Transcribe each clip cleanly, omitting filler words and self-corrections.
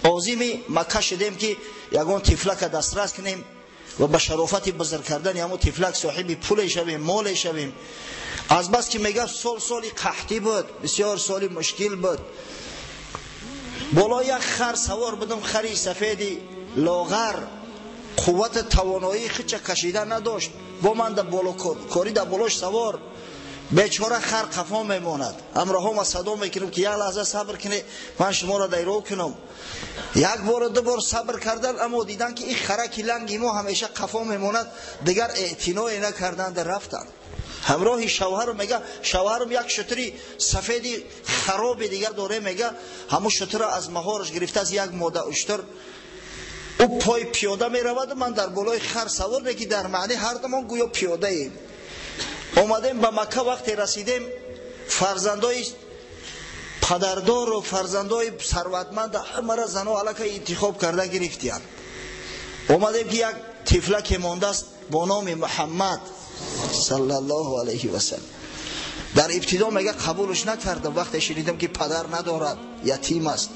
Озими Макка шудем ки ягон тифлака дастрас кунем ва ба шарофати бузург кардани ҳамон тифлак соҳиби пуле шавем, моле шавем. Аз бас ки мегӯяд сол соли қаҳтӣ буд, бисёр соли мушкил буд. Боло як хар савор будам, хари сафеди лоғар, қуввати тавоноии худша кашида надошт. Бо ман дар боло кори дар болош савор, бечора хар қафо мемонад. Ҳамроҳома садо мекунам ки як лаҳза сабр кунед, ман шуморо дайро кунам. Як бору ду бор сабр кардан, аммо дидан ки ин хараки ланги мо ҳамеша қафо мемонад, дигар эътиное накарданд, рафтанд. Ҳамроҳи шавҳарам мега, шавҳарам як шутури сафеди хароби дигар доре, мега, ҳамон шутура аз маҳораш гирифта аз як мода уштур. Ӯ пой пиёда меравад, ман дар болои хар савор, ки дар маъни ҳардамон гӯё пиёдаем. Омадем ба Макка, вақте расидем, фарзандои падардору фарзандои сарватманд ҳамаро зано аллакай интихоб карда гирифтиянд. Омадем ки як тифлаке мондааст бо номи Муҳаммад саллаллоҳу алайҳи васаллам. Дар ибтидо мега қабулш накардам, вақте шунидам ки падар надорад, ятим аст.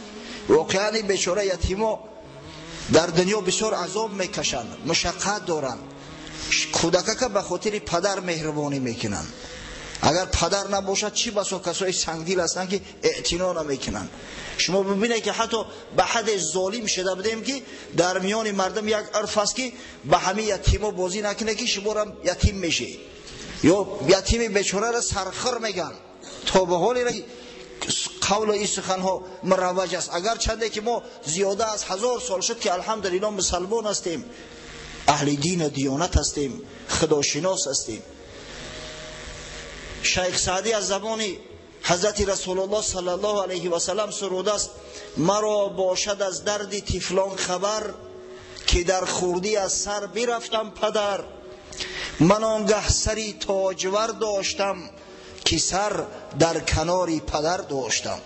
Воқеан ин бечора ятимо дар дунё бисёр азоб мекашанд, мушаққат доранд. Кӯдакака ба хотири падар меҳрубонӣ мекунанд. Агар падар набошад, чӣ басо касои сангдил ҳастанд ки эътино намекунанд. Шумо бибинед ки ҳатто ба ҳадде золим шуда будем ки дар миёни мардум як урф аст ки ба ҳамин ятимо бозӣ накунед ки шуморам ятим мешед. Ё ятими бечораро сархӯр мегӯянд. То ба ҳоле қавлу ин суханҳо муравваҷ аст. Агарчанде ки мо зиёда аз 1000 сол шуд ки алҳамдулиллоҳ мусалмон ҳастем, аҳли дину диёнат ҳастем, худошинос ҳастем. Шайх Саъдӣ аз забони ҳазрати Расулуллоҳ саллаллоҳу алайҳи васаллам сурудааст: маро бошад аз дарди тифлон хабар, ки дар хурдӣ аз сар бирафтам падар. Ман он гаҳ сари тоҷвар доштам, ки сар дар канори падар доштам.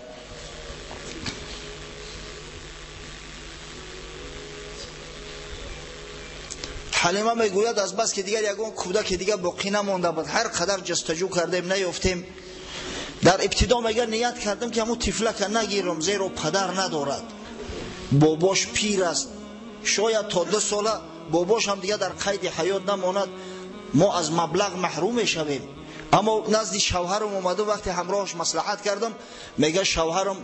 Ҳалима мегӯяд аз бас ки дигар ягон кӯдаки дигар боқӣ намонда буд, ҳар қадар ҷастаҷӯ кардем наёфтем. Дар ибтидо мега ният кардам ки ҳамун тифлака нагирам, зеро падар надорад, бобош пир аст, шояд то 2 сола бобош ҳам дигар дар қайди ҳаёт намонад, мо аз маблағ маҳрум мешавем. Аммо назди шавҳарам омадам, вақте ҳамроҳаш маслиҳат кардам, мега шавҳарам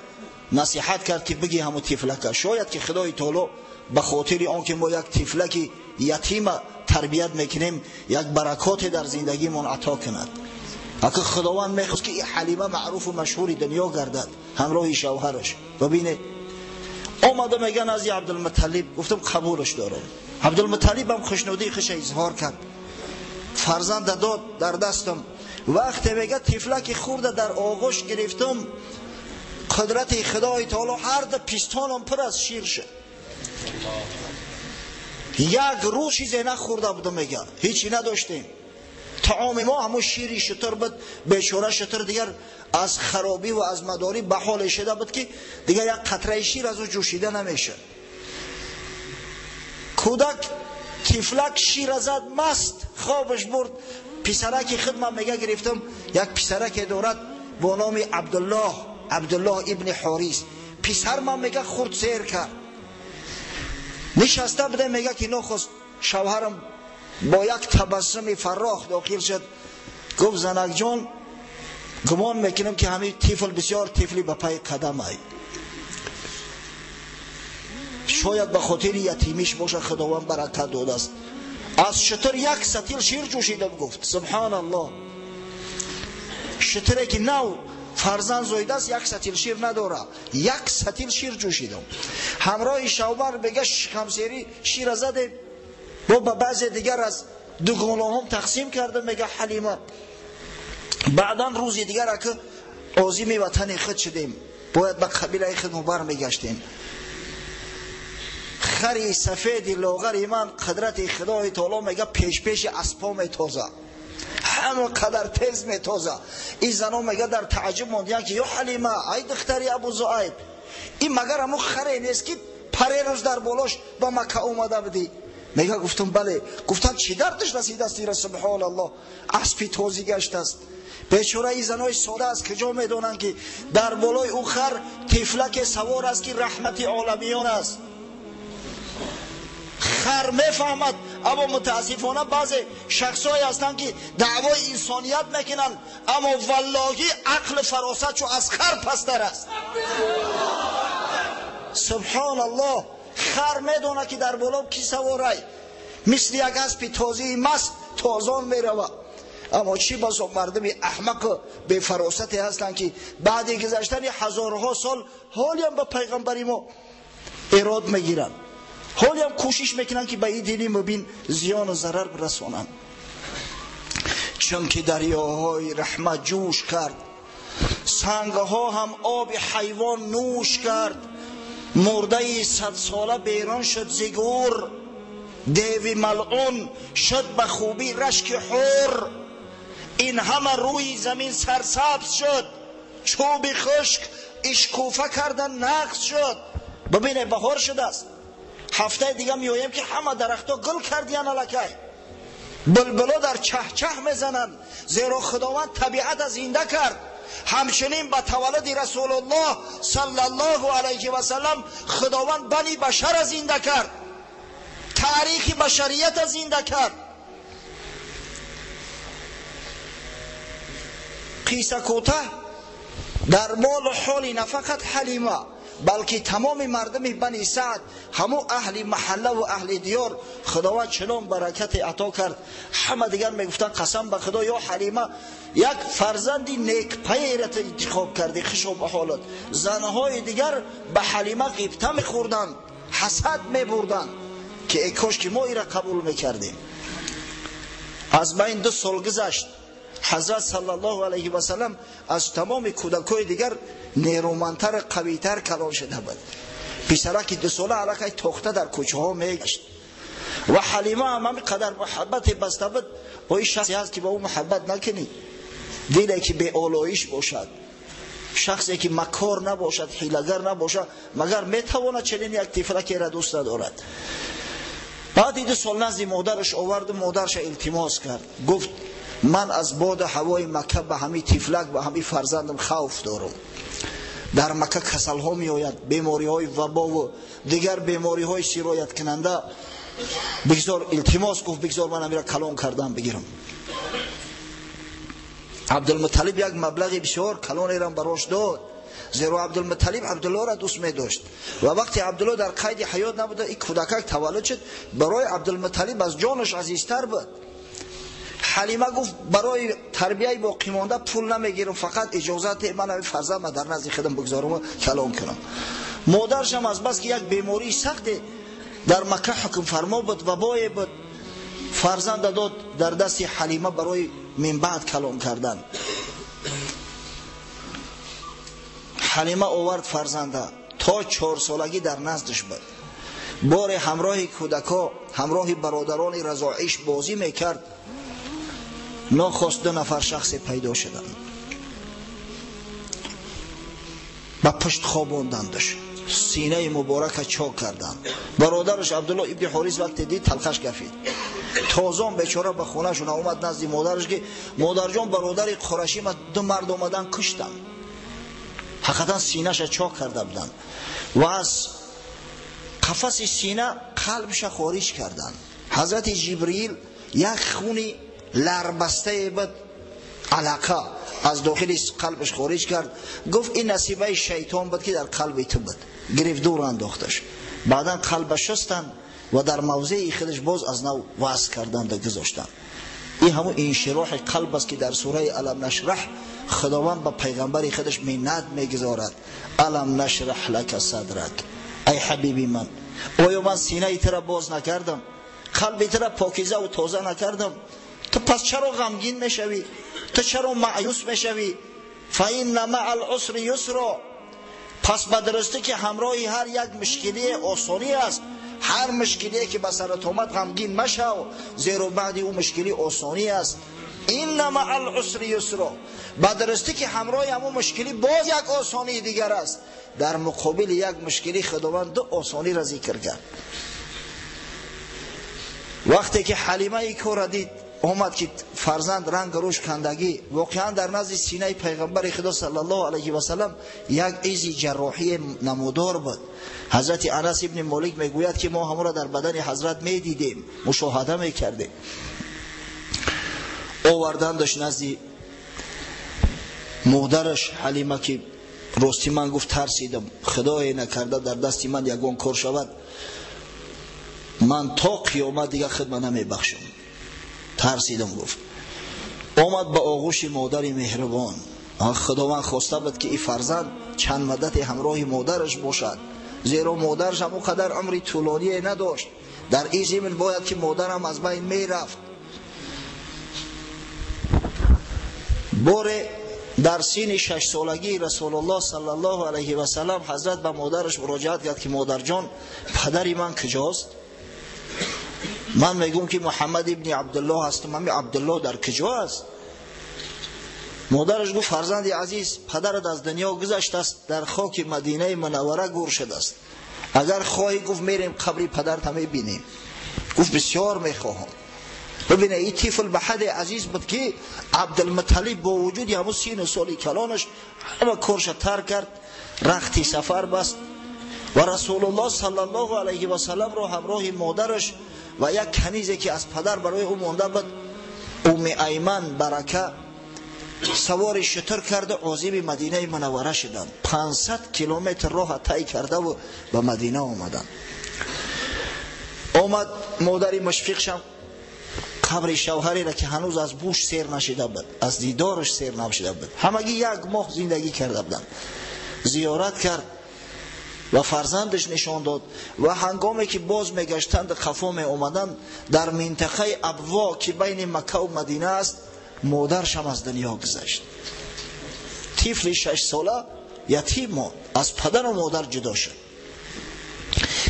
насиҳат кард ки бигӣ ҳамун тифлака, шояд ки Худои таоло ба хотири он ки мо як тифлаки ятима тарбият мекунем, як баракоте дар зиндагимон ато кунад. Ака Худованд мехост ки Ҳалима маъруфу машҳури дунё гардад ҳамроҳи шавҳараш. Бибинед, омада мега назди Абдулмуталлиб, гуфтам қабулаш дорам. Абдулмуталлиб ҳам хушнудии худша изҳор кард, фарзанда дод дар дастам. Вақте мега тифлаки хурда дар оғӯш гирифтам, қудрати Худои таоло ҳар ду пистонам пур аз шир шуд. Як рӯз чизе нахӯрда будам, мега ҳечи надоштем. Таоми мо ҳамон шири шутур буд. Бечора шутур дигар аз харобӣ ва аз мадорӣ ба ҳоле шуда буд ки дигар як қатраи шир аз ӯ ҷӯшида намешуд. Кӯдак тифлак шира зад, маст хобаш бурд. Писараки худ ман мега гирифтам, як писараке дорад бо номи Абдуллоҳ, Абдуллоҳ ибни Ҳорис. Писар ман мега хурд сер кард. Нишаста будем, мега ки нохост шавҳарам бо як табассуми фаррох дохил шуд, гуфт: занакҷон, гумон мекунам ки ҳамин тифл бисёр тифли ба пай қадам ай, шояд ба хотири ятимиш бошад, Худованд баракат додааст. Аз шутур як сатил шир ҷӯшида, гуфт: субҳоналлоҳ, шутуре ки нав фарзанд зоидааст як сатил шир надорад, як сатил шир ҷӯшидам. Ҳамроҳи шавбар мега шикамсерӣ шира задем, бо ба баъзе дигар аз дугонаҳом тақсим кардам, мега Ҳалима. Баъдан рӯзи дигар ака озими ватани худ шудем, бояд ба қабилаи худ мо бармегаштем. Хари сафеди лоғари ман қудрати Худои таоло мега пешпеши аспо метоза, ҳама қадар тез метоза. Ин зано мега дар тааҷҷуб мондиянд ки ё Ҳалима, ай духтари Абу Зуайб, ин магар ҳамон харе нест ки паре рӯз дар болош ба Макка омада будӣ? Мега гуфтам бале. Гуфтам чӣ дардаш расидааст ира? Субҳоналлоҳ, аспи тозӣ гаштааст. Бечора ин занои сода аз куҷо медонанд, ки дар болои ӯ хар тифлаке савор аст, ки раҳмати оламиён аст. Хар мефаҳмад, аммо мутаассифона баъзе шахсҳое ҳастанд, ки даъвои инсоният мекунанд, аммо валлоҳи ақлу фаросатшо аз хар пасттар аст. Субҳоналлоҳ, хар медонад, ки дар боло ки саворай, мисли як аспи тозии маст тозон меравад. Аммо чӣ басо мардуми аҳмақу бефаросате ҳастанд, ки баъди гузаштани ҳазорҳо сол ҳолиам ба пайғамбари мо эрод мегиранд, ҳолиам кӯшиш мекунанд, ки ба ин дини мубин зиёну зарар бирасонанд. Чунки дарёҳои раҳмат ҷӯш кард, сангҳо ҳам оби ҳайвон нӯш кард, мурдаи садсола берун шуд зи гӯр, деви малъун шуд ба хубӣ рашки ҳур. Ин ҳама рӯи замин сарсабз шуд, чӯби хушк ишкуфа карда нақс шуд. Бибине, баҳор шудааст. Ҳафтаи дига меоем, ки ҳама дарахтҳо гул кардиян, аллакай булбуло дар чаҳчаҳ мезананд, зеро Худованд табиата зинда кард. Ҳамчунин ба таваллуди Расулуллоҳ саллаллоҳу алайҳи васаллам Худованд бани башара зинда кард, таърихи башарията зинда кард. Қисса кӯтаҳ, дар молу ҳоли на фақат Ҳалима, балки тамоми мардуми бани Саъд, ҳамун аҳли маҳаллаву аҳли диёр, Худованд чунон баракате ато кард, ҳама дигар мегуфтанд: қасам ба Худо, ё Ҳалима, як фарзанди некпайрат интихоб кардӣ, хушо ба ҳолат. Занҳои дигар ба Ҳалима ғибта мехӯрданд, ҳасад мебурданд, ки эй кош ки мо ира қабул мекардем. Аз байн 2 сол гузашт. Ҳазрат саллаллоҳу алайҳи васаллам аз тамоми кӯдакҳои дигар нерӯмандтар, қавитар калон шуда буд. Писараки 2 сола аллакай тохта дар кӯчаҳо мегашт ва Ҳалима ҳам ҳамин қадар муҳаббате баста буд. Бо ин шахсе ҳаст, ки ба ӯ муҳаббат накунӣ, диле ки беолоиш бошад, шахсе ки макор набошад, ҳилагар набошад, магар метавонад чунин як тифлакеро дӯст надорад? Баъди 2 сол назди модараш оварду модарша илтимос кард, гуфт: ман аз боду ҳавои Макка ба ҳамин тифлак, ба ҳамин фарзандам хавф дорам. Дар Макка касалҳо меояд, бемориҳои вабову дигар бемориҳои сирояткунанда. Бигзор, илтимос, гуфт, бигзор ман амира калон кардан бигирам. Абдулмуталиб як маблағи бисёр калонерам барош дод, зеро Абдулмуталиб Абдуллоро дӯст медошт ва вақте Абдулло дар қайди ҳаёт набуда, ин кӯдакак таваллуд шуд, барои Абдулмуталиб аз ҷонаш азизтар буд. Ҳалима гуфт: барои тарбияи боқимонда пул намегирам, фақат иҷозат ман ҳамин фарзандма дар назди худам бигзорам, калон кунам. Модаршам аз бас ки як бемории сахте дар Макка ҳукмфармо буд, вабое буд, фарзанда дод дар дасти Ҳалима барои минбаъд калон кардан. Ҳалима овард фарзанда, то 4 солагӣ дар наздаш буд. Боре ҳамроҳи кӯдакҳо, ҳамроҳи бародарони разоиш бозӣ мекард. Нохост ду нафар шахсе пайдо шуданд, ба пушт хобондандаш, синаи муборака чок карданд. Бародараш Абдулло ибни Ҳорис вақте дид, талхаш гафид. Тозон бечора ба хонашон омад назди модараш, ки модарҷон, бародари қурашима ду мард омадан, куштанд. Ҳақиқатан синаша чок карда буданд ва аз қафаси сина қалбша хориҷ карданд. Ҳазрати Ҷибриил як хуни ларбастае буд, алақа аз дохили қалбаш хориҷ кард, гуфт: ин насибаи шайтон буд, ки дар қалби ту буд. Гирифт, дур андохташ. Баъдан қалба шустанд ва дар мавзеи худаш боз аз нав васл карданд, гузоштанд. Ин ҳамун иншироҳи қалб аст, ки дар сураи Алам нашраҳ Худованд ба пайғамбари худаш миннат мегузорад: Алам нашраҳ лака садрак, ай ҳабиби ман, оё ман синаи тура боз накардам, қалби тура покизаву тоза накардам? Ту пас чаро ғамгин мешавӣ? Ту чаро маъюс мешавӣ? Фаинна маа алусри юсро. Пас ба дурустӣ, ки ҳамроҳи ҳар як мушкилие осонӣ аст. Ҳар мушкилие ки ба сарат омад, ғамгин машав, зеро баъди ӯ мушкилӣ осонӣ аст. Инна маа алусри юсро. Ба дурустӣ, ки ҳамроҳи ҳамон мушкилӣ боз як осонии дигар аст. Дар муқобили як мушкилӣ Худованд ду осониро зикр кард. Вақте ки Ҳалима ин корра дид омад ки фарзанд ранг рӯш кандагӣ, воқеан дар назди синаи пайғамбари Худо саллаллоҳу алайҳи васаллам як изи ҷарроҳии намудор буд. Ҳазрати Анас ибни Молик мегӯяд ки мо ҳамонро дар бадани ҳазрат медидем, мушоҳада мекардем. Овардандаш назди модараш Ҳалима ки рости ман гуфт тарсидам, худое накарда дар дасти ман ягон кор шавад, ман то қиёмат дигар хидма намебахшам. Тарсидам гуфт. Омад ба оғӯши модари меҳрубон. Худованд хоста буд ки ин фарзанд чанд муддате ҳамроҳи модараш бошад, зеро модараш ҳам он қадар умри тӯлоние надошт. Дар ин зимн бояд ки модарам аз байн мерафт. Боре дар синни 6 солагии Расулуллоҳ саллаллоҳу алайҳи васаллам ҳазрат ба модараш муроҷиат кард ки модарҷон, падари ман куҷост? Ман мегӯм ки Муҳаммад ибни Абдуллоҳ ҳастам, ҳами Абдуллоҳ дар куҷо аст? Модараш гуфт фарзанди азиз, падарат аз дунё гузаштааст, дар хоки Мадинаи Мунаввара гур шудааст. Агар хоҳӣ, гуфт, мерем қабри падарта мебинем. Гуфт бисёр мехоҳам. Бибине, ин тифл ба ҳадде азиз буд ки Абдулмуталиб бо вуҷуди ҳамун сину соли калонаш ҳама корша тарк кард, рахти сафар баст ва Расулуллоҳ саллаллоҳу алайҳи васалламро ҳамроҳи модараш ва як канизе ки аз падар барои ӯ монда буд, Умми Айман Барака, савори шутур карда озими Мадинаи Мунаввара шуданд. 500 километр роҳа тай кардаву ба Мадина омаданд. Омад модари мушфиқшам қабри шавҳареро ки ҳанӯз аз бӯш сер нашида буд, аз дидораш сер нашида буд, ҳамагӣ як моҳ зиндагӣ карда буданд, зиёрат кард ва фарзандаш нишон дод. Ва ҳангоме ки боз мегаштанд, қафо меомаданд, дар минтақаи Абво ки байни Маккаву Мадина аст, модаршам аз дунё гузашт. Тифли 6 сола ятим монд, аз падару модар ҷудо шуд.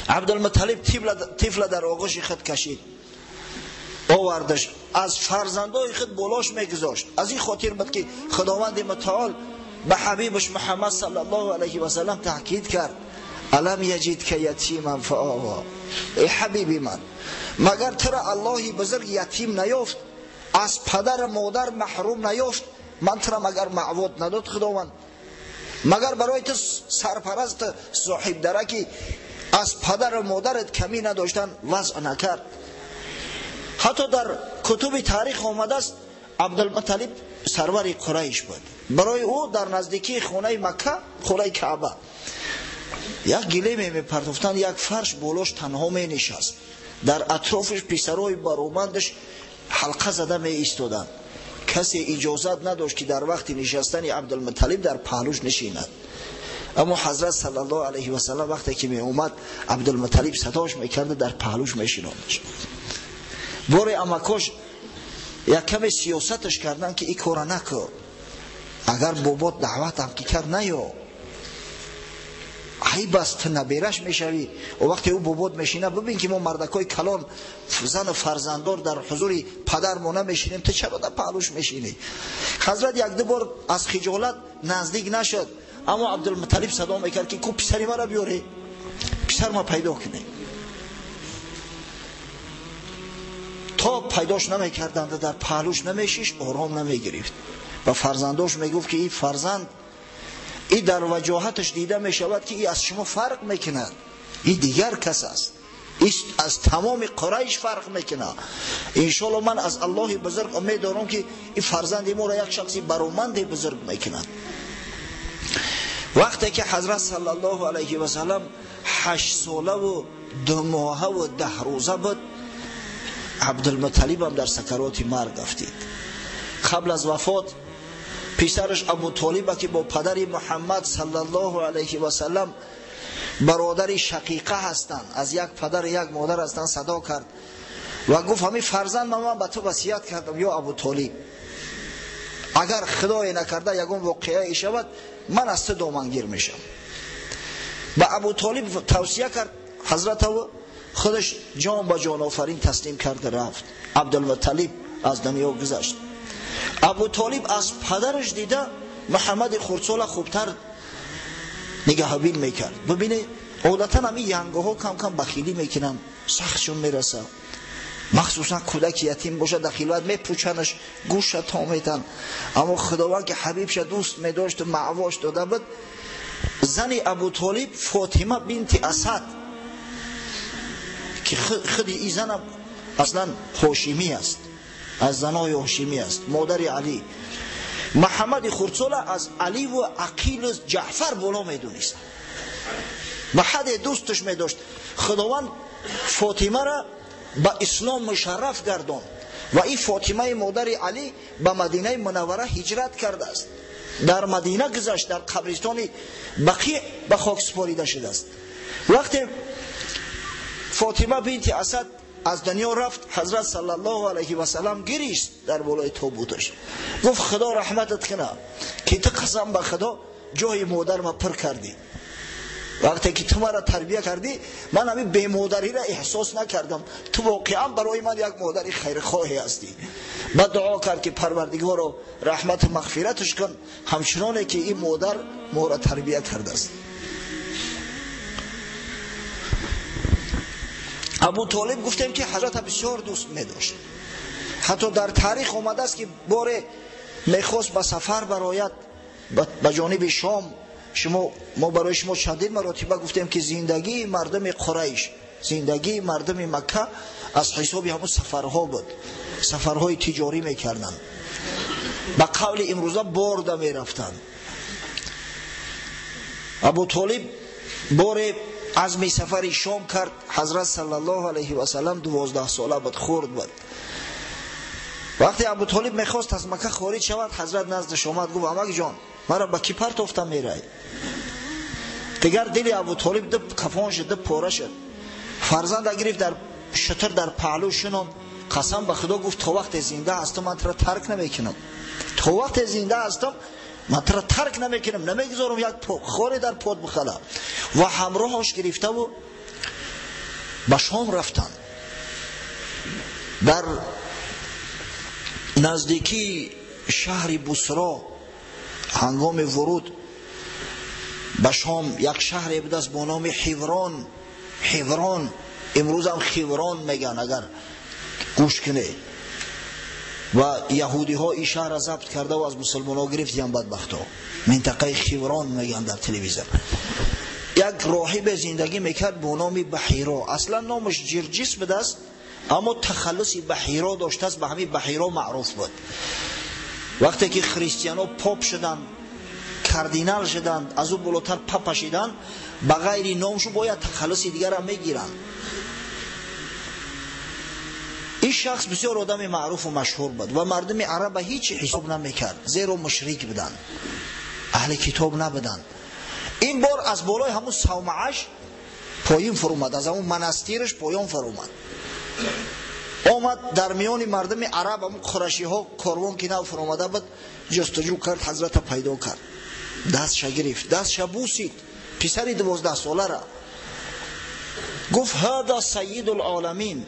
Абдулмуталиб тифла дар оғӯши худ кашид, овардаш, аз фарзандои худ болош мегузошт. Аз ин хотир буд ки Худованди мутаол ба ҳабибаш Муҳаммад саллаллоҳу алайҳи васаллам таъкид кард: алам яҷидка ятиман фаова. Эй ҳабиби ман, магар тура Аллоҳи бузург ятим наёфт, аз падару модар маҳрум наёфт? Ман тура магар маъвод надод Худованд? Магар барои ту сарпараст соҳибдараки аз падару модарат камӣ надоштан вазъ накард? Ҳатто дар кутуби таърих омадааст, Абдулмуталиб сарвари Қурайш буд. Барои ӯ дар наздикии хонаи Макка, хонаи Каъба, як гилеме мепартофтанд, як фарш, болош танҳо менишаст. Дар атрофиш писарои баромандаш ҳалқа зада меистоданд. Касе иҷозат надошт ки дар вақти нишастани Абдулмуталиб дар паҳлӯш нишинад. Аммо ҳазрат саллаллоҳу алайҳи васаллам вақте ки меомад, Абдулмуталиб садош мекарда, дар паҳлӯш мешинондаш. Боре амакош як каме сиёсаташ карданд ки ин кора накун, агар бобот даъватам ки кард, наё, айб аст, ту набераш мешавӣ. Вақте ӯ бобот мешина, бибин ки мо мардакҳои калон, зану фарзанддор дар ҳузури падармо намешинем, ту чаро дар паҳлӯш мешинӣ? Ҳазрат якду бор аз хиҷолат наздик нашуд, аммо Абдулмуталиб садо мекард ки ку писари маро биёре, писар ма пайдо кунем. То пайдош намекарданд, дар паҳлӯш намешишт, ором намегирифт. Ба фарзандош мегуфт ки ин фарзанд и дар ваҷоҳаташ дида мешавад ки и аз шумо фарқ мекунад, и дигар кас аст, аз тамоми Қурайш фарқ мекунад. Иншоалло ман аз Аллоҳи бузург умед дорам ки ин фарзанди моро як шахси бароманди бузург мекунад. Вақте ки ҳазрат саллаллоҳу алайҳи васаллам 8 солаву 2 моҳаву 10 рӯза буд, Абдулмуталибам дар сакароти марг афтид. Қабл аз вафот писараш Абутолиба ки бо падари Муҳаммад саллаллоҳу алайҳи васаллам бародари шақиқа ҳастанд, аз як падар як модар ҳастанд, садо кард ва гуфт: ҳамин фарзанд ман ба ту васият кардам, ё Абутолиб, агар худое накарда ягон воқеае шавад, ман аз ту домангир мешавам. Ба Абутолиб тавсия кард ҳазратаву худаш ҷон ба ҷонофарин таслим карда рафт. Абдулмуталиб аз дунё гузашт. Абутолиб аз падараш дида Муҳаммади хурдсола хубтар нигаҳбин мекард. Бибине, одатан ҳамин янгоҳо кам кам бахилӣ мекунанд, сахтшон мераса. Махсусан кӯдаки ятим бошад, дар хилват мепӯчанаш, гӯша то метан. Аммо Худованд ки ҳабибша дӯст медошт, маъвош дода буд, зани Абу Толиб Фотима бинти Асад, ки худи ин занам аслан ҳошимӣ аст, аз занои ҳошимӣ аст, модари Алӣ. Муҳаммади хурдсола аз Аливу Ақилу Ҷаъфар боло медонист, ба ҳадде дӯсташ медошт. Худованд Фотимаро ба ислом мушарраф гардонд ва ин Фотимаи модари Алӣ ба Мадинаи Мунаввара ҳиҷрат кардааст. Дар Мадина гузашт, дар қабристони Бақиъ ба хок супорида шудааст. Вақте Фотима бинти Асад аз дунё рафт, ҳазрат саллаллоҳу алайҳи васаллам гирист дар болои тобуташ, гуфт: Худо раҳматат кунад, ки ту қасам ба Худо ҷои модарма пур кардӣ. Вақте ки ту маро тарбия кардӣ, ман ҳамин бемодариро эҳсос накардам. Ту воқеан барои ман як модари хайрхоҳе ҳастӣ. Баъд дуо кард, ки Парвардигоро раҳмату мағфираташ кун, ҳамчуноне ки ин модар моро тарбия кардааст. Абу Толиб гуфтем, ки ҳазрата бисёр дӯст медошт. Ҳатто дар таърих омадааст, ки боре мехост ба сафар барояд ба ҷониби Шом. Шумо, мо барои шумо чандин маротиба гуфтем, ки зиндагии мардуми Қурайш, зиндагии мардуми Макка аз ҳисоби ҳамун сафарҳо буд. Сафарҳои тиҷорӣ мекарданд, ба қавли имрӯза борда мерафтанд. Абу Толиб боре азми сафари Шом кард. Ҳазрат саллаллоҳу алайҳи васаллам 12 сола буд, хурд буд. Вақте Абу Толиб мехост аз Макка хориҷ шавад, ҳазрат наздаш омад, гуфт: амак ҷон, маро ба кӣ партофта мерай? Дигар дили Абу Толиб ду кафон шуд, ду пора шуд. Фарзанда гирифт, дар шутур дар паҳлӯ шинонд. Қасам ба Худо гуфт: то вақте зинда ҳастам, ман туро тарк намекунам. То вақте зинда ҳастам, ман туро тарк намекунам, намегузорам як хоре дар под бихала. Ва ҳамроҳаш гирифтаву ба Шом рафтанд. Дар наздикии шаҳри Бусро, ҳангоми вуруд ба Шом, як шаҳре будааст бо номи Ҳиврон. Ҳиврон, имрӯзам Хиврон меган, агар гӯш кунед. Ва яҳудиҳо ин шаҳрро забт кардаву аз мусулмонҳо гирифтиян, бадбахтҳо. Минтақаи Хиврон меган дар телевизор. Як роҳибе зиндагӣ мекард бо номи Баҳиро. Аслан номаш Ҷирҷис будааст, аммо тахаллуси Баҳиро доштааст, ба ҳамин Баҳиро маъруф буд. Вақте ки христианҳо поп шуданд, кардинал шуданд, аз ӯ болотар папа шиданд, ба ғайри номшу бояд тахаллуси дигарам мегиранд. Ин шахс бисёр одами маъруфу машҳур буд ва мардуми араба ҳеҷ ҳисоб намекард, зеро мушрик буданд, аҳли китоб набуданд. Ин бор аз болои ҳамун савмааш поин фуромад, аз ҳамун монастираш поён фуромад. Омад дар миёни мардуми араб, ҳамун қурашиҳо корвон ки нав фуромада буд, ҷустуҷӯ кард, ҳазрата пайдо кард, дастша гирифт, дастша бусид, писари 12 солара. Гуфт: ҳада сайиду лоламин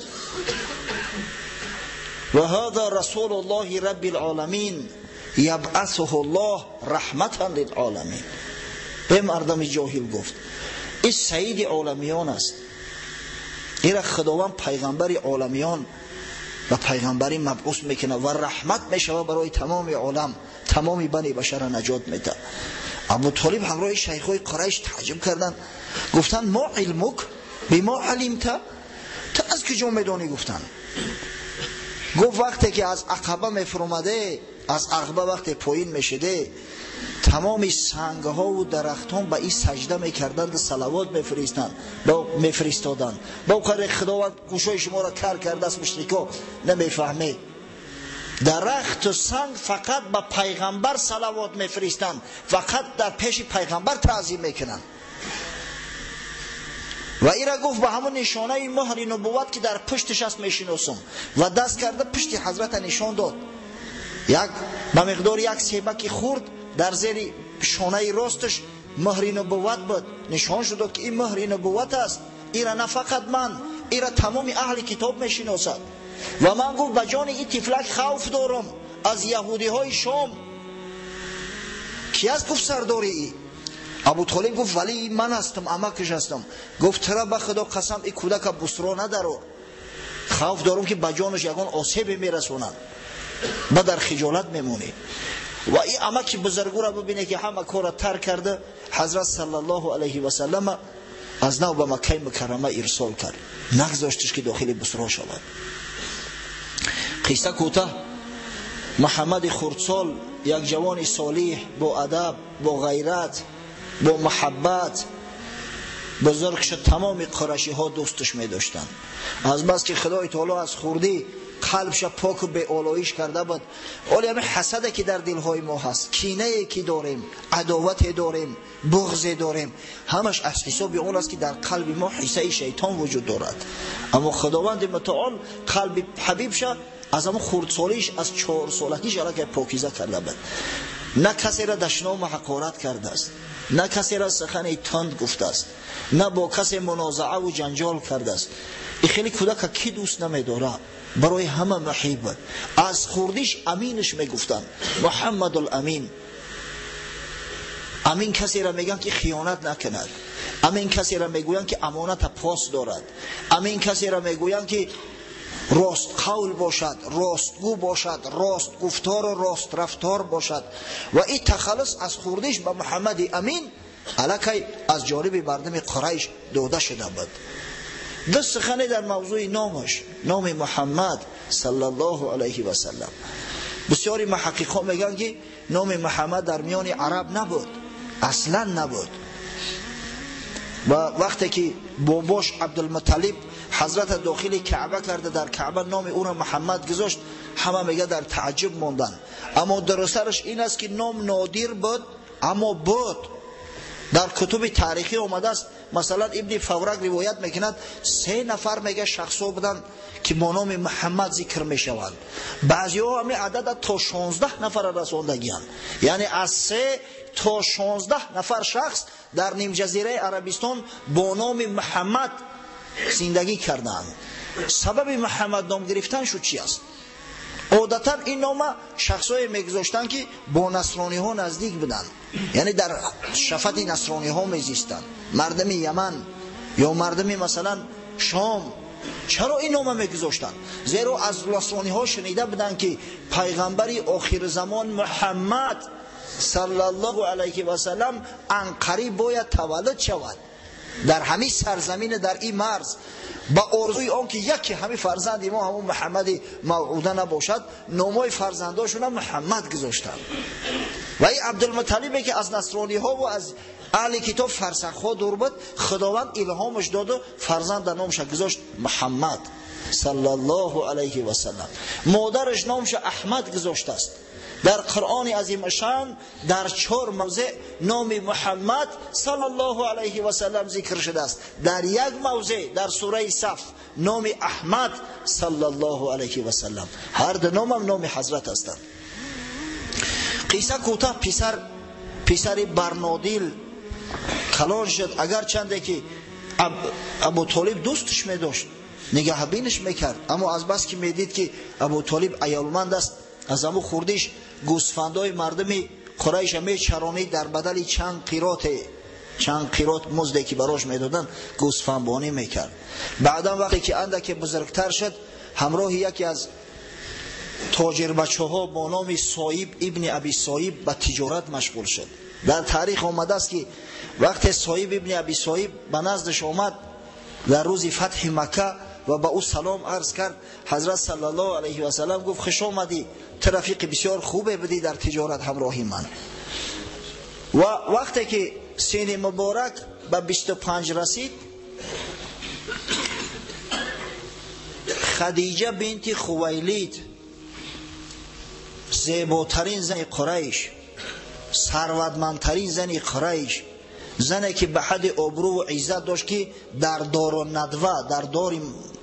ва ҳада расулуллоҳи рабби лоламин ябъасуҳу ллоҳ раҳматан лилоламин. Э мардами ҷоҳил, гуфт, ин саиди оламиён аст, ира Худованд пайғамбари оламиён ба пайғамбарӣ мабъус мекунад ва раҳмат мешавад барои тамоми олам, тамоми бани башара наҷот медиҳад. Абу Толиб ҳамроҳи шайхҳои Қурайш таъҷуб карданд, гуфтанд: мо илмук бимо алимта, ту аз куҷо медонӣ? Гуфтанд. Гуфт: вақте ки аз Ақаба мефуромаде, аз Ақба вақте поин мешиде, тамоми сангҳову дарахтон ба ин саҷда мекарданд, салавот мефиристоданд. Ба қадре Худованд гӯшои шуморо кар кардааст, мушрико намефаҳмед. Дарахту санг фақат ба пайғамбар салавот мефиристанд, фақат дар пеши пайғамбар таъзим мекунанд. Ва ира гуфт: ба ҳамон нишонаи муҳри нубувват, ки дар пушташ аст, мешиносам. Ва даст карда пушти ҳазрата нишон дод. Як ба миқдори як себаки хурд дар зери шонаи росташ муҳри нубувват буд. Нишон шуд, ки ин муҳри нубувват аст. Ира на фақат ман, ира тамоми аҳли китоб мешиносад. Ва ман, гуфт, ба ҷони ин тифлак хавф дорам аз яҳудиҳои Шом. Ки аст, гуфт, сардори и? Абу Толиб гуфт: валии ман ҳастам, амакаш ҳастам. Гуфт: тура ба Худо қасам, ин кӯдака Бусро надаро. Хавф дорам ки ба ҷонаш ягон осебе мерасонанд, ба дар хиҷолат мемонӣ. Ва ин амаки бузургуро бибине ки ҳама корро тарк карда, ҳазрат саллаллоҳу алайҳи васаллама аз нав ба Маккаи Мукаррама ирсол кард, нагзоштиш ки дохили Бусро шавад. Қисса кӯтаҳ, Муҳаммади хурдсол як ҷавони солиҳ, бо адаб, бо ғайрат, бо муҳаббат бузург шуд. Тамоми қурашиҳо дӯсташ медоштанд, аз бас ки Худои таоло аз хурдӣ қалбша поку беолоиш карда буд. Оли ҳамин ҳасаде ки дар дилҳои мо ҳаст, кинае ки дорем, адовате дорем, буғзе дорем, ҳамаш аз ҳисоби он аст ки дар қалби мо ҳиссаи шайтон вуҷуд дорад. Аммо Худованди мутаол қалби ҳабибша аз ҳамон хурдсолиш, аз 4 солагиш аллакай покиза карда буд. На касеро дашному ҳақорат кардааст, на касеро сухани тунд гуфтааст, на бо касе мунозааву ҷанҷол кардааст. И хеле кӯдака кӣ дӯст намедорад? Барои ҳама муҳиб буд. Аз хурдиш Аминш мегуфтанд, Муҳаммадул Амин. Амин касеро мегӯянд ки хиёнат накунад, амин касеро мегӯянд ки амоната пос дорад, амин касеро мегӯянд ки ростқавл бошад, ростгӯ бошад, ростгуфтору рострафтор бошад. Ва ин тахаллус аз хурдиш ба Муҳаммади Амин аллакай аз ҷониби мардуми Қурайш дода шуда буд. Ду сухане дар мавзӯи номаш, номи Муҳаммад саллаллоҳу алайҳи васаллам. Бисёри муҳаққиқҳо мегӯянд ки номи Муҳаммад дар миёни араб набуд, аслан набуд. Ва вақте ки бобош Абдулмуталиб ҳазрата дохили Каъба карда, дар Каъба номи ӯро Муҳаммад гузошт, ҳама мега дар тааҷҷуб монданд. Аммо дурустараш ин аст ки ном нодир буд, аммо буд. Дар кутуби таърихӣ омадааст, масалан Ибни Фаврак ривоят мекунад, се нафар мега шахсҳо буданд ки бо номи Муҳаммад зикр мешаванд. Баъзеҳо ҳамин адада то 16 нафара расондагианд, яъне аз 3 то 16 нафар шахс дар нимҷазираи Арабистон бо номи Муҳаммад зиндагӣ карданд. Сабаби Муҳаммад ном гирифтан шуд чи аст? Одатан ин нома шахсҳое мегузоштанд ки бо насрониҳо наздик буданд, яъне дар шафати насрониҳо мезистанд, мардуми Яман ё мардуми масалан Шом. Чаро ин нома мегузоштанд? Зеро аз насрониҳо шунида буданд ки пайғамбари охирзамон Муҳаммад саллаллоҳу алайҳи васаллам анқариб бояд таваллуд шавад дар ҳамин сарзамин, дар ин марз. Ба орзуи он ки яке ҳамин фарзанди мо ҳамон Муҳаммади мавъуда набошад, номҳои фарзандошона Муҳаммад гузоштанд. Ва ин Абдулмуталибе ки аз насрониҳову аз аҳли китоб фарсахҳо дур буд, Худованд илҳомаш доду фарзанда номша гузошт Муҳаммад саллаллоҳу алайҳи васаллам. Модараш номша Аҳмад гузоштааст. Дар Қуръони азимашан дар чор мавзеъ номи Муҳаммад саллаллоҳу алайҳи васаллам зикр шудааст. Дар як мавзеъ, дар сураи Саф, номи Аҳмад саллаллоҳу алайҳи васаллам. Ҳар ду номам номи ҳазрат ҳастанд. Қисса кӯтаҳ, писар, писари барнодил калон шуд. Агарчанде ки Абутолиб дӯстш медошт, нигаҳбинаш мекард, аммо азбаски медид ки Абутолиб аёлманд аст, аз ҳамун хурдиш гӯсфандои мардуми Қурайша мечаронид. Дар бадали чанд қироте, чанд қирот музде ки барош медоданд, гӯсфандбонӣ мекард. Баъдан вақте ки андаке бузургтар шуд, ҳамроҳи яке аз тоҷирбачаҳо бо номи Соиб ибни Аби Соиб ба тиҷорат машғул шуд. Дар таърих омадааст ки вақте Соиб ибни Аби Соиб ба наздаш омад дар рӯзи фатҳи Макка ва ба ӯ салом арз кард, ҳазрат саллаллоҳу алайҳи васаллам гуфт: «Хуш омадӣ, ту рафиқи бисёр хубе будӣ дар тиҷорат ҳамроҳи ман». Ва вақте ки сини муборак ба 25 расид, Хадиҷа бинти Хувайлид, зеботарин зани Қурайш, сарватмандтарин зани Қурайш, зане ки ба ҳадди обрӯву иззат дошт ки дар дору надва, дар дори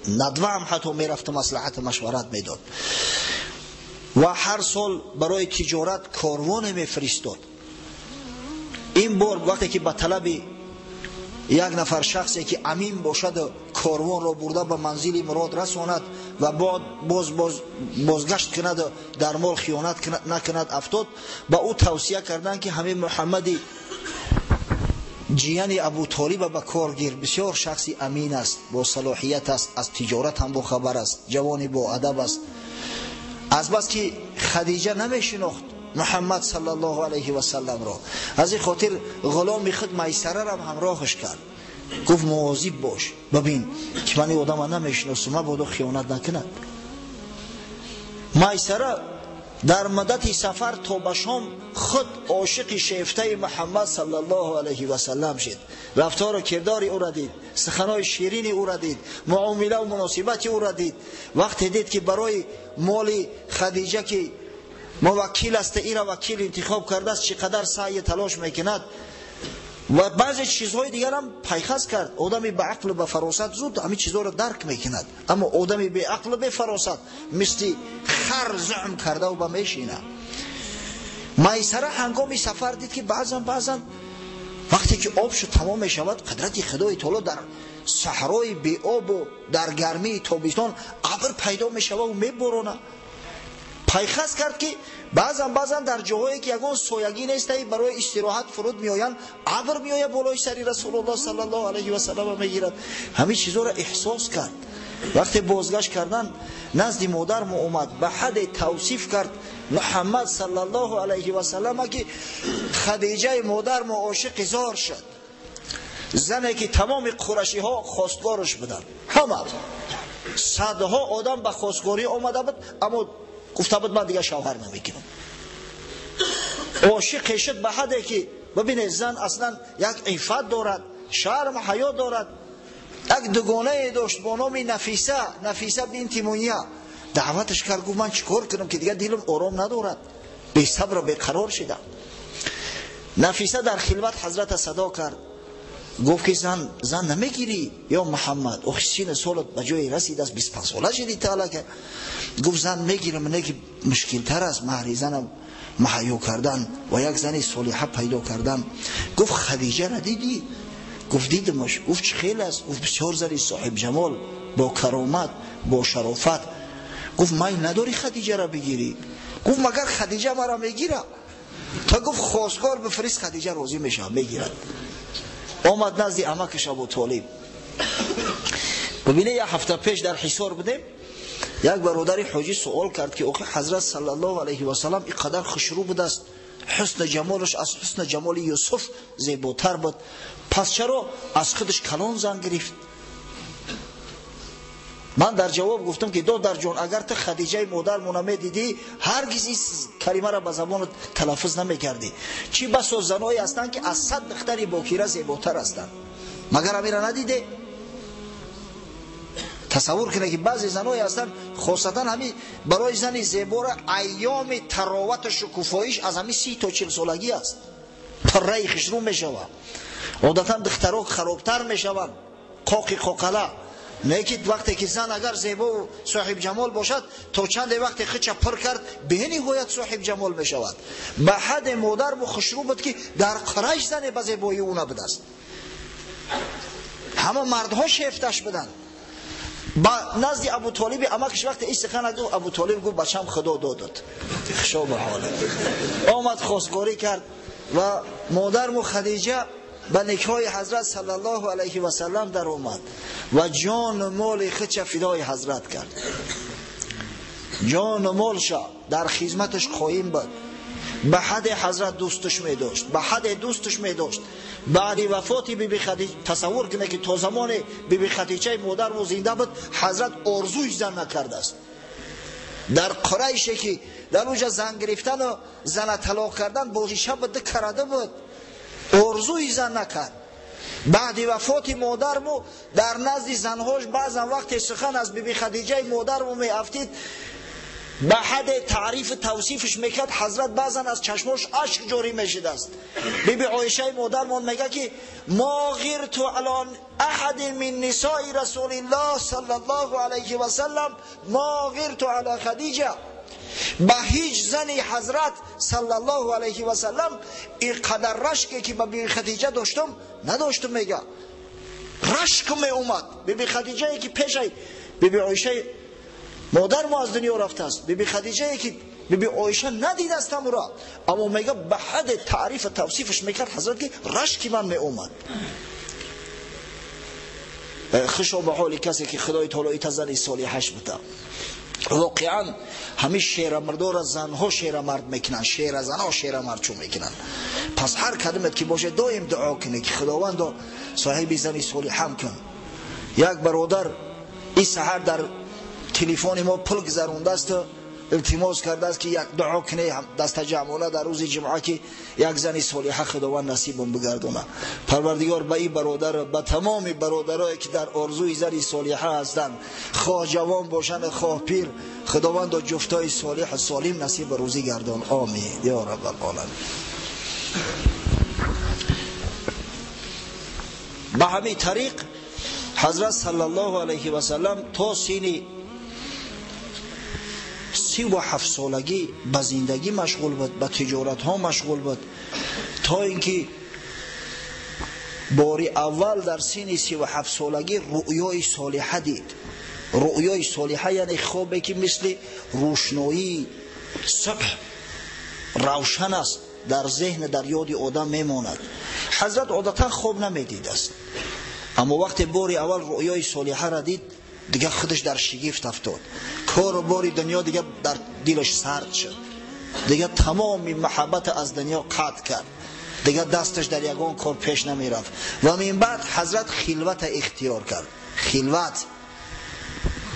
надва ҳам ҳатто мерафту маслиҳату машварат медод ва ҳар сол барои тиҷорат корвоне мефиристод. Ин бор вақте ки ба талаби як нафар шахсе ки амин бошаду корвонро бурда ба манзили мурод расонад ва боз бозгашт кунаду дар мол хиёнат накунад афтод, ба ӯ тавсия карданд ки ҳамин Муҳаммади Ҷияни Абу Толиба ба кор гир, бисёр шахси амин аст, бо салоҳият аст, аз тиҷорат ҳам бохабар аст, ҷавони боадаб аст. Аз бас ки Хадиҷа намешинохт Муҳаммад саллаллоҳу алайҳи васалламро, аз ин хотир ғуломи худ Майсарарам ҳамроҳаш кард. Гуфт мувозиб бош, бибин ки ман ин одама намешиносам, мабодо хиёнат накунад. Майсара дар муддати сафар то ба Шом худ ошиқи шефтаи Муҳаммад саллаллоҳу алайҳи васаллам шуд. Рафтору кирдори ӯро дид, суханои ширини ӯро дид, муомилаву муносибати ӯро дид. Вақте дид ки барои моли Хадиҷа ки муваккил аст, ира вакил интихоб кардааст, чӣ қадар саъю талош мекунад ва баъзе чизҳои дигарам пайхас кард. Одами ба ақлу ба фаросат зуд ҳамин чизҳоро дарк мекунад, аммо одами беақлу бефаросат мисли хар зуъм кардаву ба мешинад. Майсара ҳангоми сафар дид ки баъзан вақте ки об шуд тамом мешавад, қудрати Худои Таоло дар саҳрои беобу дар гармии тобистон абр пайдо мешавад ва меборонад. Пайхас кард ки баъзан дар ҷоҳое ки ягон соягӣ нестаи барои истироҳат фуруд меоянд, абр меояд болои сари Расулуллоҳ саллаллоҳу алайҳи васаллам мегирад. Ҳамин чизҳоро эҳсос кард. Вақте бозгашт кардан назди модармо омад, ба ҳадде тавсиф кард Муҳаммад саллаллоҳу алайҳи васаллам ки Хадиҷаи модармо ошиқи зор шуд. Зане ки тамоми қурашиҳо хостгораш буданд, ҳама садҳо одам ба хостгорӣ омада буд, аммо гуфта буд ман дигар шавҳар намекунам. Ошиқе шуд ба ҳадде ки бибинед, зан аслан як иффат дорад, шарм ҳаё дорад. Як дугонае дошт бо номи Нафиса, Нафиса бинти Муния. Даъваташ кард, гуфт ман чӣ кор кунам ки дигар дилам ором надорад, бесабру беқарор шидам. Нафиса дар хилват ҳазрата садо кард, гуфт ки зан намегирӣ ё Муҳаммад? Охи сину солат ба ҷое расидааст, 25 сола шудӣ таалака. Гуфт зан мегирам, не ки мушкилтар аст маҳри занам маҳайё кардан ва як зани солиҳа пайдо кардан. Гуфт Хадиҷаро дидӣ? Гуфт дидамаш. Гуфт чӣ хел аст? Гуфт бисёр зани соҳибҷамол, бо каромат, бо шарофат. Гуфт майл надорӣ Хадиҷаро бигирӣ? Гуфт магар Хадиҷа маро мегирад? Та гуфт хостгор бифирист, Хадиҷа розӣ мешавад, мегирад. Омад назди амакаш Абу Толиб. Бибинед, як ҳафта пеш дар Ҳисор будем, як бародари ҳоҷӣ суол кард ки охи ҳазрат саллаллоҳу алайҳи васаллам ин қадар хушрӯ будааст, ҳусни ҷамолаш аз ҳусни ҷамоли Юсуф зеботар буд, пас чаро аз худаш калон зан гирифт? Ман дар ҷавоб гуфтам ки додарҷон, агар ту Хадиҷаи модармона медидӣ, ҳаргиз ин калимаро ба забонат талаффуз намекардӣ. Чӣ басо заное ҳастанд ки аз 100 духтари бокира зеботар ҳастанд, магар амира надиде? Тасаввур кунед ки баъзе заное ҳастанд, хосатан ҳамин барои зани зебора айёми таровату шукуфоиш аз ҳамин 30 то 40 солагӣ аст, пурраи хушрӯ мешавад. Одатан духтаро харобтар мешаванд, қоқи қоқала. Не ки вақте ки зан агар зебову соҳибҷамол бошад, то чанде вақте хича пур кард, бениҳоят соҳибҷамол мешавад. Ба ҳадде модарму хушрӯ буд ки дар Қурайш зане ба зебоии ӯ набудааст. Ҳама мардҳо шефташ буданд. Ба назди Абу Толиби амакаш вақте ин сухан гуфт, Абу Толиб гуфт бачам Худо додад, хушо ба ҳолат. Омад хостгорӣ кард ва модарму Хадиҷа ба никоҳи ҳазрат саллаллоҳу алайҳи васаллам даромад ва ҷону моли худша фидои ҳазрат кард. Ҷону молша дар хизматаш қоим буд. Ба ҳадде ҳазрат дӯсташ медошт, ба ҳадде дӯсташ медошт. Баъди вафоти биби Хадиҷа, тасаввур кунед ки то замоне биби Хадиҷаи модарму зинда буд, ҳазрат орзуи зан накардааст. Дар Қурайше ки дар онҷа зан гирифтану зана талоқ кардан бозиша буд, карда буд, орзуи зан накард. Баъди вафоти модарму дар назди занҳош баъзан вақте сухан аз биби Хадиҷаи модарму меафтид, ба ҳадде таърифу тавсифаш мекард, ҳазрат баъзан аз чашмош ашк ҷорӣ мешудааст. Биби Оишаи модармон мега ки мо ғирту ало аҳадин мин нисои расулиллоҳ саллаллоҳу алайҳи васаллам мо ғирту ало Хадиҷа. Ба ҳеҷ зани ҳазрат саллаллоҳу алайҳи васаллам ин қадар рашке ки ба биби Хадиҷа доштам надоштам. Мега рашк меомад. Биби Хадиҷае ки пешай биби Оишаи модармо аз дунё рафтааст, биби Хадиҷае ки Биби Оиша надидааст ҳамуро, аммо мега ба ҳадди таъриф тавсифаш мекард ҳазрат ки рашки ман меомад. Хушо ба ҳоли касе ки Худои таоло ита зани солиҳаш буда. Воқеан ҳамин шерамардора занҳо шерамард мекунанд, шеразанҳо шерамардчун мекунанд. Пас ҳар кадомет ки бошед доим дуо кунед ки Худовандо соҳиби зани солиҳам кун. Як бародар ин саҳар дар телефони мо пул гузарондааст, илтимос кардааст ки як дуо кунед дастаҷамъона дар рӯзи ҷумъа ки як зани солиҳа Худованд насибам бигардона. Парвардигор ба ин бародар, ба тамоми бародарое ки дар орзуи зани солиҳа ҳастанд, хоҳ ҷавон бошанд хоҳ пир, Худовандо ҷуфтои солиҳ солим насиб рӯзӣ гардон. Омин ё раббал оламин. Ба ҳамин тариқ ҳазрат саллаллоҳу алайҳи васаллам то сини 37 солагӣ ба зиндагӣ машғул буд, ба тиҷоратҳо машғул буд, то ин ки бори аввал дар сини 37 солагӣ рӯёи солиҳа дид. Рӯёи солиҳа яъне хобе ки мисли рӯшноии субҳ равшан аст, дар зеҳн дар ёди одам мемонад. Ҳазрат одатан хоб намедидааст, аммо вақте бори аввал рӯёи солиҳаро дид, дигар худаш дар шигифт афтод. Кору бори дунё дигар дар дилаш сард шуд, дигар тамоми маҳаббат аз дунё қатъ кард, дигар дасташ дар ягон кор пеш намерафт. Ва мин баъд ҳазрат хилвата ихтиёр кард. Хилват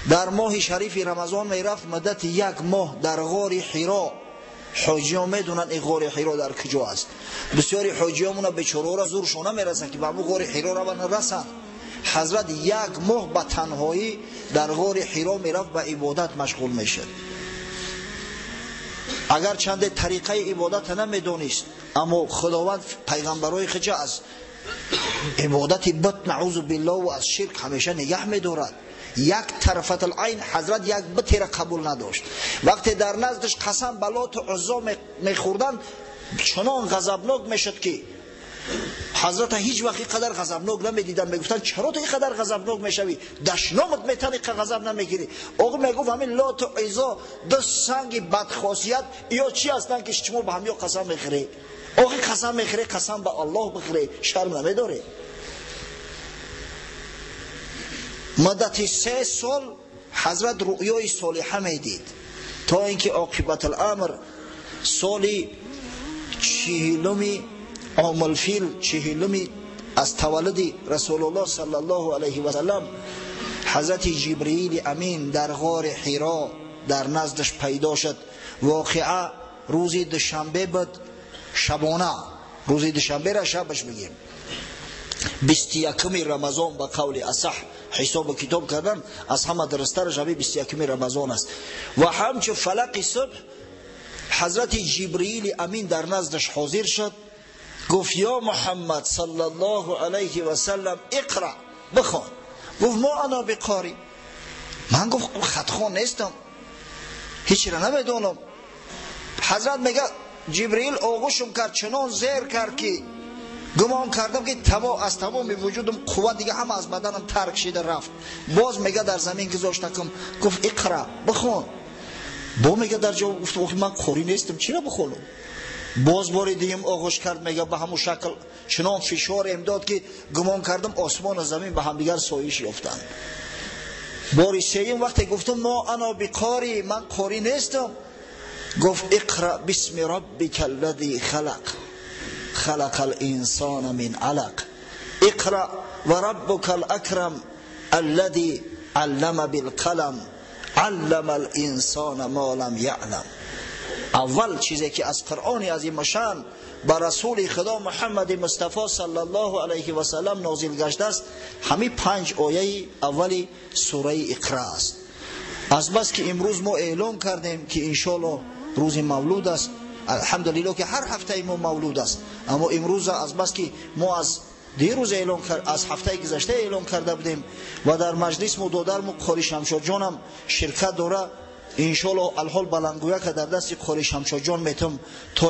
дар моҳи шарифи Рамазон мерафт, муддати як моҳ дар ғори Ҳиро. Ҳоҷиён медонанд ин ғори Ҳиро дар куҷо аст. Бисёри ҳоҷиёмона бечораро зуршон намерасанд ки ба ҳамун ғори Ҳиро раванд расанд. Ҳазрат як моҳ ба танҳоӣ дар ғори Ҳиро мерафт, ба ибодат машғул мешуд. Агар чанде тариқаи ибодата намедонист, аммо Худованд пайғамбарои худша аз ибодати бут наъузу биллоҳ ва аз ширк ҳамеша нигаҳ медорад. Як тарафатал айн ҳазрат як бутера қабул надошт. Вақте дар наздаш қасам ба Лоту Уззо мехӯрданд, чунон ғазабнок мешуд ки ҳазрата ҳеҷ вақт ин қадар ғазабнок намедиданд. Мегуфтанд чаро ту ин қадар ғазабнок мешавӣ? Дашномат метани ин ғазаб намегирӣ. Оғо мегуфт ҳамин Лоту Уззо ду санги бадхосият ё чӣ ҳастанд ки шумо ба ҳамё қасам мехӯред? Оғо қасам мехӯред, қасам ба Аллоҳ бихӯред, шарм намедоред? Муддати 3 сол ҳазрат рӯёи солиҳа медид, то ин ки оқибатул-амр соли 40 омулфил, 40 аз таваллуди Расулуллоҳ саллаллоҳу алайҳи васаллам ҳазрати Ҷибриили Амин дар ғори Ҳиро дар наздаш пайдо шуд. Воқеа рӯзи душанбе буд, шабона, рӯзи душанберо шабаш бигем, 21 Рамазон ба қавли асаҳ ҳисобу китоб кардан аз ҳама дурусттараш ҳамин 21 Рамазон аст. Ва ҳамчун фалақи субҳ ҳазрати Ҷибриили Амин дар наздаш ҳозир шуд. Гуфт ё Муҳаммад саллаллоҳу алайҳи васаллам иқра, бихон. Гуфт мо ана биқори, ман гуфт хатхон нестам, ҳечро намедонам. Ҳазрат мега Ҷибриил оғӯшум кард, чунон зер кард ки гумон кардам ки аз тамоми вуҷудам қувват дига ҳама аз баданам тарк шида рафт. Боз мега дар замин гузоштакам, гуфт иқра, бихон. Бо мега дар ҷавоб гуфт охи ман қорӣ нестам, чиро бихонам? Боз бори дуюм оғӯш кард, мега ба ҳамун шакл чунон фишорем дод ки гумон кардам осмону замин ба ҳамдигар соиш ёфтанд. Бори сеюм вақте гуфтам мо ана биқорӣ, ман қорӣ нестам, гуфт иқра бисми роббика аллази халақ خلق الإنسان من علق اقرأ وربك الأكرم الذي علم بالقلم علم الإنسان ما لم يعلم. اول چیزی که از قرآن عظیم شان با رسول خدا محمد مصطفی صلی الله علیه و سلم نازل گشته است، همین 5 آیه اولی سوره اقرا است. از بس که امروز ما اعلام کردیم که انشالله روز مولود است، الحمدلله که هر هفته ما مولود است، اما امروز از بس که ما از دیروز اعلام کرد، از هفته گذشته اعلام کرده بودیم و در مجلس ما دادرم قاری شمشاد جانم شرکت داره، انشالله الحال بلنگویا که در دست قاری شمشاد جان میتم تا